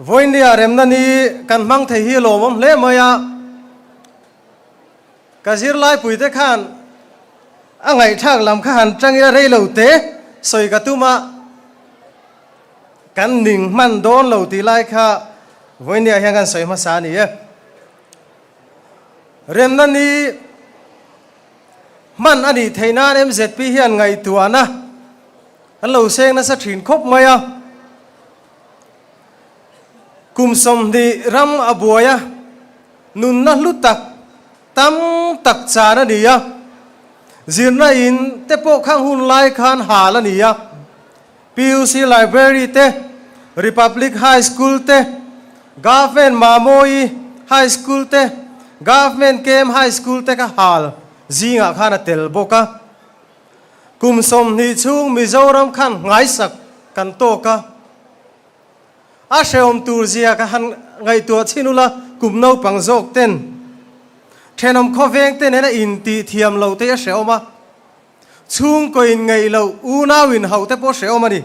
Vawinia remna ni kan hmang thei hi lawmawm hle mai a. Ka zirlaipuite khan a ngaihthlak lam kha han tang ila rei lo te sawi ka tum a, kan ning hman dawn lo tih lai kha vawinia hian kan sawi hmasa a ni e. Remna ni hman a nih theih nan MZP hian ngaihtuahna an lo seng nasa thin khawp mai a. Kum 20 ram a buai a, nunna hlu tak tam tak chan a ni a, zirna in te pawh khang hun lai khan hal a ni a, PUC Library te, Republic High School te, Government Mamawii High School te, Government KM High School te kha hal zingah khan a tel bawk a. Kum 20 chhung Mizoram khan nghaisak kan tawk a. A hrehawm tur zia ka han ngaihtuah chhin ula, kum naupang zawk ten thenawm khawveng te nena intih thiam lo te a hrehawm a, chhungkaw in ngaih loh unau in hauh te pawh hrehawm a ni.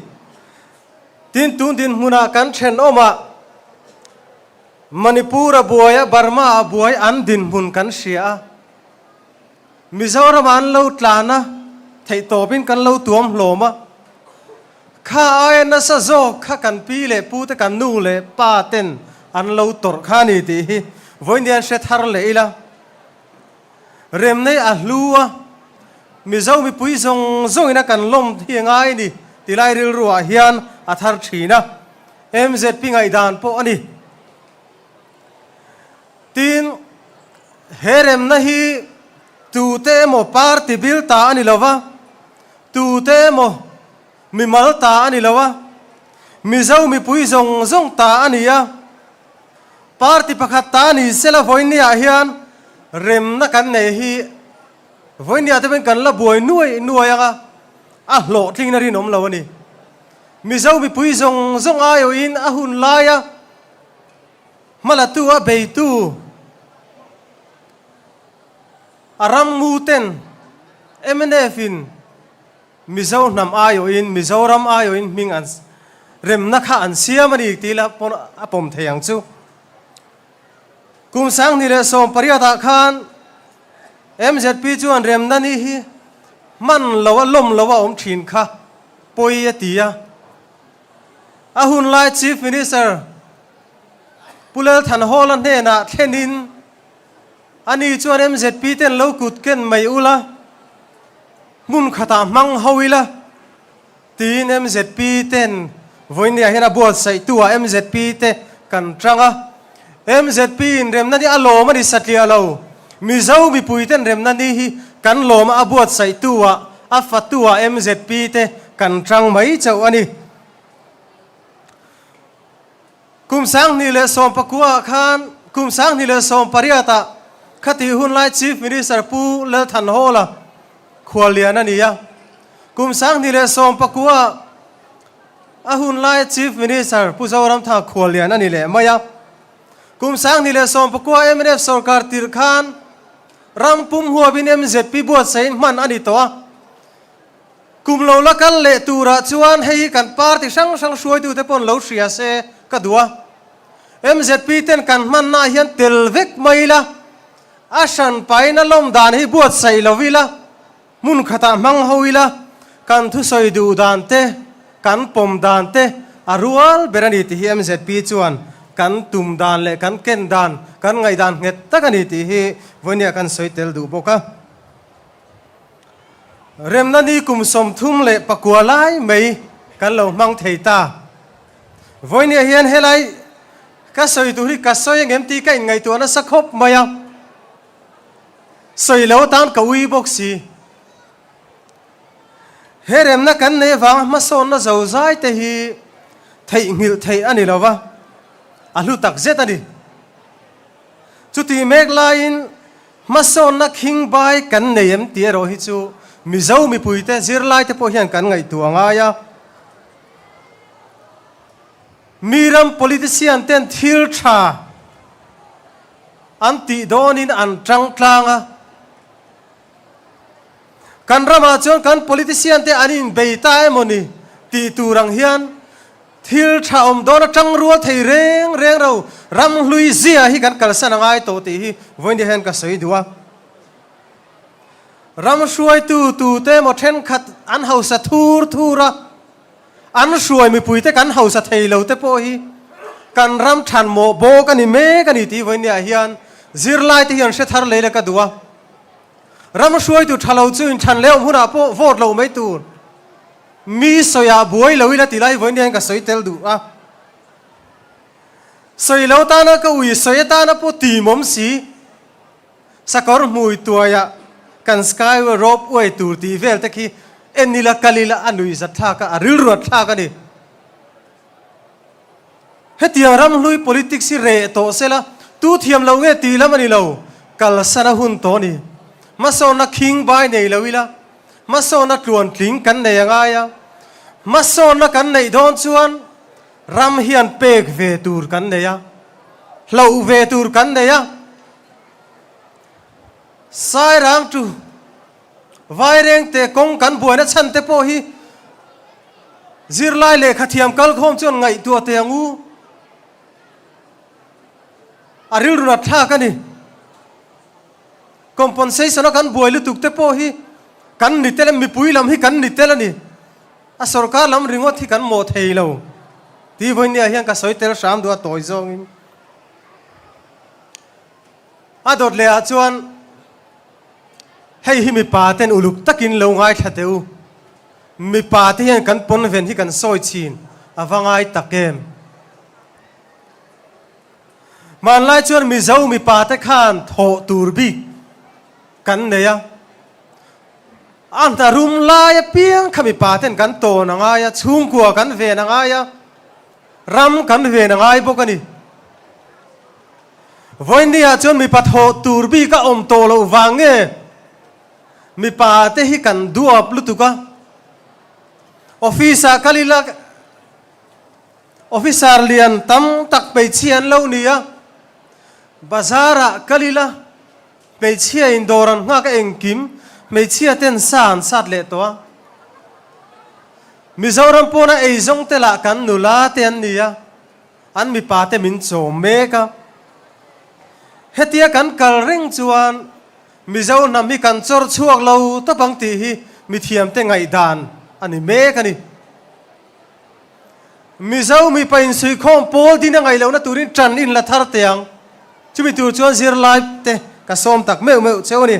Tin, tun dinhmunah kan thenawmah Manipur a buai a, Burma a buai an dinhmun kan hria a. Mizoram ah an lo tlan a, theihtawpin kan lo tuam hlawm a. Kha aia nasa zawk kha kan pi leh pu te kan nu leh pa ten an lo tawrh kha a ni tih hi vawiin hre thar leh ila. Remnei a hlu a, Mizo mipui zawng zawngin a kan lawm hi a ngai a ni ti lai rilru ah hian a thar thin a, MZP ngaihdan pawh a ni. Tin, he remna hi tute emaw party bil ta a ni lo va, tute emaw mimal ta a ni lo a, Mizo mipui zawng zawng ta a ni a. Party pakhat ta ni sela vawinia hian remna kan nei hi vawinia te pawhin kan la buai nuai nuai ang a, a hlawhtlingna rinawm lo a ni. Mizo mipui zawng zawng aiawhin a hun laia Hmalatu a beitu a rammu ten mnf in Mizo hnam aiawhin Mizoram aiawhin hming an remna kha an siam a ni tih la pawn a pawm thei ang chu. Kum 2018 ah khan MZP chuan remna ni hi hman lo a lawm lo a awm thin kha pawi a ti a. A hun lai Chief Minister Pu Lalthanhawla hnenah thlenin ani chuan MZP ten lo kut ken mai ula, hmun khatah hmang ho ila tiin MZP ten vawinia hian a buatsaihtu ah MZP te kan tang a. MZP in remna ni a lawm a ni satliah lo, Mizo mipui ten remna ni hi kan lawm a, a buatsaihtu ah a fatu ah MZP te kan tang mai chauh a ni. Kum 2019 ah khan kum 2018 ah khati hun lai Chief Minister Pu Lalthanhawla khuallian a ni a. Kum 2019 ah a hun lai Chief Minister Pu Zoramthanga khuallian a ni leh mai a. Kum 2019 mnf sorkar tirh khan ram pum huapin MZP buatsaihin hman a ni tawh a. Kum lo la kal leh turah chuan hei hi kan party hrang hrang hruaitute pawn lo hria se ka duh a. MZP ten kan hmannaah hian tel vek mai ila, a hran pain a lawm dan hi buatsaih lo ila, hmun khatah hmang ho ila, kan thusawi duh dan te, kan pawm dan te a rual ber a ni tih hi MZP chuan kan tum dan leh kan ken dan, kan ngaihdan nghet tak a ni tih hi vawinia kan sawi tel duh bawk a. Remna ni kum 39 lai mai kan lo hmang thei ta. Vawinia hian helai ka sawi tur hi ka sawi ang em tih ka inngaihtuah nasa khawp mai a. Sawi lo atan ka ui bawk si. He remna kan nei avanga hmasawnna zozai te hi theihnghilh theih a ni lo va, a hlu tak zet a ni. Chutih mek laiin Hmasawnna khing bai kan nei em tih erawh hi chu Mizo mipuite zirlaite pawh hian kan ngaihtuah a ngai a. Mi ram politician ten thil tha an tih dawnin an tang tlang a. Kan ramah chuan kan politician te an inbei ta emaw ni tih tur ang hian. Thil tha awm dawn atang rual thei reng reng ro ram hlui zia hi kan kalsan a ngai tawh tih hi vawiin hian ka sawi duh a. Ram hruaitu tute emaw thenkhat an hausa thur thur a, an hruai mipuite kan hausa thei lo te pawh hi kan ram than mawh bawk a ni mek a ni tih vawiin hian zirlaite hian hre thar lei la ka duh a. Ram hruaitu tha lo chu inthan leh awm hunah pawh vote lo mai tur. Mi sawiah buai lo ila ti lai vawiin hian ka sawi tel duh a. Sawi lo tana ka ui sawi atana pawh timawm si. Sakawr hmui tuaiah kan skyway rope way tur tih vel te khi en ila kal ila a nui zat thlak a, a rilruat thlak a ni. Hetiang ramhlui politics hi reh tawh sela, tu thiam lo nge tih lam a ni lo, kalsan a hun tawh a ni. Hmasawnna khing bai nei lo ila, hmasawnna tluan tling kan nei a ngai a, hmasawnna kan neih dawn chuan ram hian pek ve tur kan nei a, hloh ve tur kan nei a. Sairang tu Vairengte kawng kan buaina chhan te pawh hi zirlai lehkha thiam kalkhawm chuan ngaihtuah teh ang u. A rilru nat thlak a ni. Compensation a kan buai lutuk te pawh hi kan ni tel a, mipui lam hi kan ni tel a ni. A sorkar lam ringawt hi kan mawh thei lo. Tih vawinia hian ka sawi tel hram duh a tawi zawngin. A dawt leh ah chuan hei hi mipa ten uluk takin lo ngaithla teh u. Mipa te hian kan pawn ven hi kan sawi chhin a va ngai tak em. Hmanlai chuan Mizo mipa te khan thawh tur bik kan nei a. A hna rum lai apiang kha mipa ten kan tawn a ngai a, chhungkua kan ven a ngai a, ram kan ven a ngai bawk a ni. Vawinia chuan mipa thawh tur bik a awm tawh loh vang nge mipa te hi kan duap lutuk a, office ah kal ila officer lian tam tak hmeichhia an lo ni a, bazar ah kal ila hmeichhia in dawr an nghak a engkim hmeichhia ten sa an sat leh tawh a, Mizoram pawna eizawng te lah kan nula te an ni a. An mipa te min chawm mek a. Hetia kan kal reng chuan Mizo hnam hi kan chawr chhuak lo tawp ang tih hi mithiam te ngaihdan a ni mek a ni. Mizo mipa insuikhawm pawl din a ngaih lohna turin ṭan in la thar teh ang. Chumi tur chuan zirlai te ka sawm tak meuh meuh cheu a ni.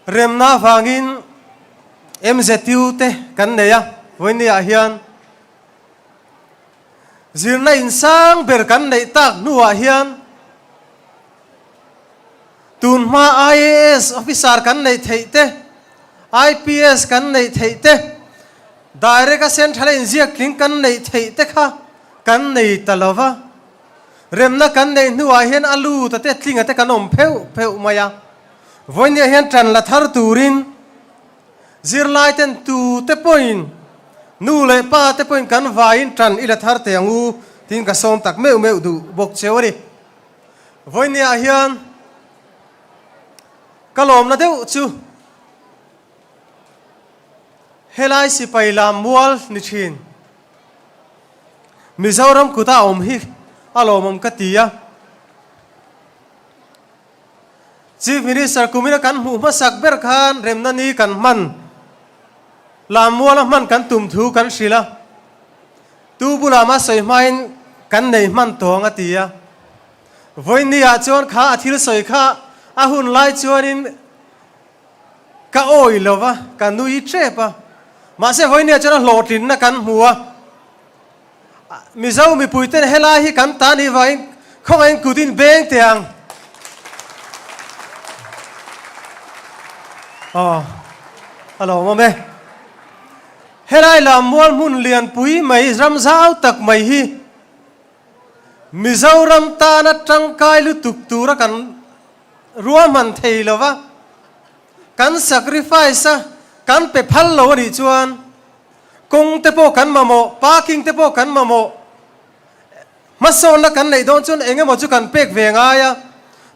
Remna avangin MZU te kan nei a, vawinia hian zirna insang ber kan neih tak hnuah hian tunhma IAS officer kan neih theih te, IPS kan neih theih te, direct a central a inziak tling kan neih theih te kha kan nei ta lo va. Remna kan neih hnuah hian a lut a te tling a te kan awm pheuh pheuh mai a. Vawinia hian ṭan la thar turin zirlai ten tu te pawhin nu leh pa te pawhin kan vaiin ṭan i la thar teh ang u tiin ka sawm tak meuh meuh duh bawk cheu a ni. Vawinia hian ka lawmna deuh chu helai sipai lam mual ni ṭhin. Mizoram kuta a awm hi a lawmawm ka ti a. Chief Minister kumina kan hmuh hmasak ber khan remna ni kan hman, Lammuala hman kan tum thu kan hrilh a. Tu bulah mah sawi hmain kan nei hman tawng a ti a. Vawiinniah chuan kha a thil sawi kha a hun lai chuanin Ka awi lo va, ka nui tep a. Mahse vawinia chuan a hlawhtlinna kan hmu a. Mizo mipuiten helai hi kan ta nih vangin khawngaihin kut in beng teh ang. Aw, a lawmawm e. Helai lam mual hmun lianpui mai ram zau tak mai hi Mizoram tana tangkai lutuk tura kan Ruahman thei lo va, kan sacrifice a, kan pe phal lo a nih chuan kawng te pawh kan mamawh, parking te pawh kan mamawh, hmasawnna kan neih dawn chuan eng emaw chu kan pek ve ngai a,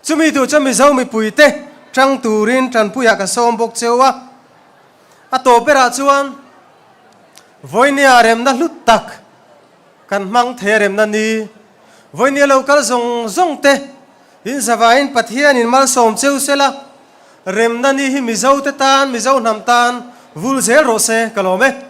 chumi duh chuan Mizo mipui te tang turin tanpuiah ka sawm bawk cheu a. A tawp berah chuan. Vawinia remna hlut tak kan hmang thei a remna ni. Vawinia lo kal zawng zawng te in zavaiin Pathianin malsawm cheu sela, remna ni hi Mizo te tan, Mizo hnam tan vul zel rawh se ka lawm e.